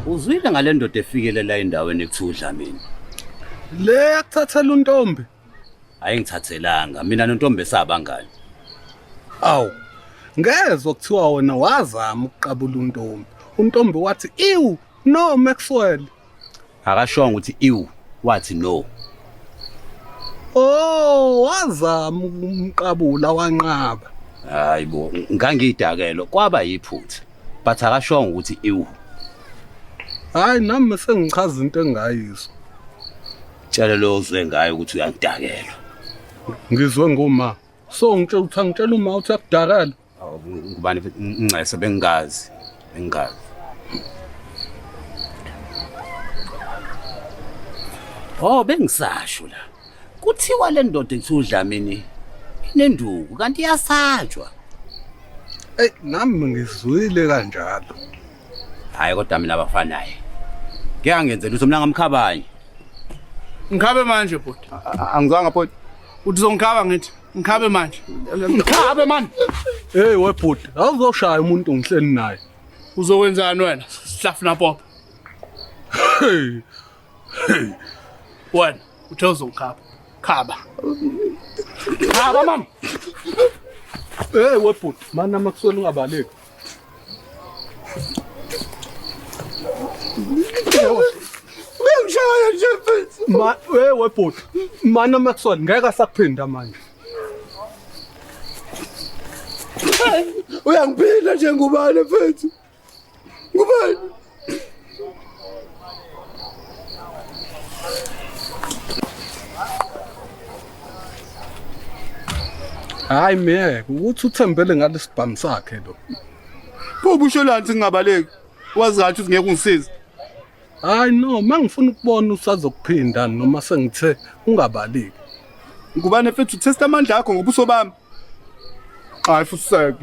Uzwile ngale ndoda efikele la endaweni ekuthiwa uDlamini. Le yakuthathela untombi. Ayingithathelanga mina nontombi esabangani. Awu. Ngezwa kuthiwa wena wazama ukuqabula untombi. Untombi wathi iwu no Maxwell. Akashongo ukuthi iwu wathi no. Oh, wazama ukumqabula wanqaba. Hayibo, ngangidakelo kwaba yiphutha. But akashongo ukuthi iwu. Hayi nami sengichaza into engayizwa. Tshela lo ozwe ngayo ukuthi uyangidakelwa. Ngizwe ngoma. So ngitshela ukuthi angitshela uma uthi akudakela. Ngubani ngcese bengazi. Bengazi. Oh bengisasho la. Kuthiwa le ndoda ethi uDlamini inenduku kanti iyasatshwa. Ey nami ngizwile kanjalo. Hayi kodwa mina abafanayo. Ngeke angenze lutho mina ngamkhabanye. Ngikhabe manje bhuti. Angizwanga bhuti. Uthi uzongikhaba ngithi. Ngikhabe manje. Ngikhabe manje. Hey webhuti, awuzoshaya umuntu ngihleli naye. Uzokwenzani wena? Sihlafuna pop. Hey. Wena uthe uzongikhaba. Khaba. Khaba mama. Hey webhuti, mana makuswela ungabaleki. Uyangishaya nje mfethu. Ma hey webhuti, mana Maxwell ngeke asakuphinda manje. Uyangiphinda nje ngubani mfethu? Ngubani? Hayi miyeke, ukuthi uthembele ngalesibhamu sakhe lo. Pho ubushelani singabaleki? Wazi kahle ukuthi ngeke ungisize. Hayi no, mangifuna ukubona usazokuphinda noma sengithe ungabaleki. Ngubane mfethu test amandla akho ngobuso bami. Hayi futhi seke.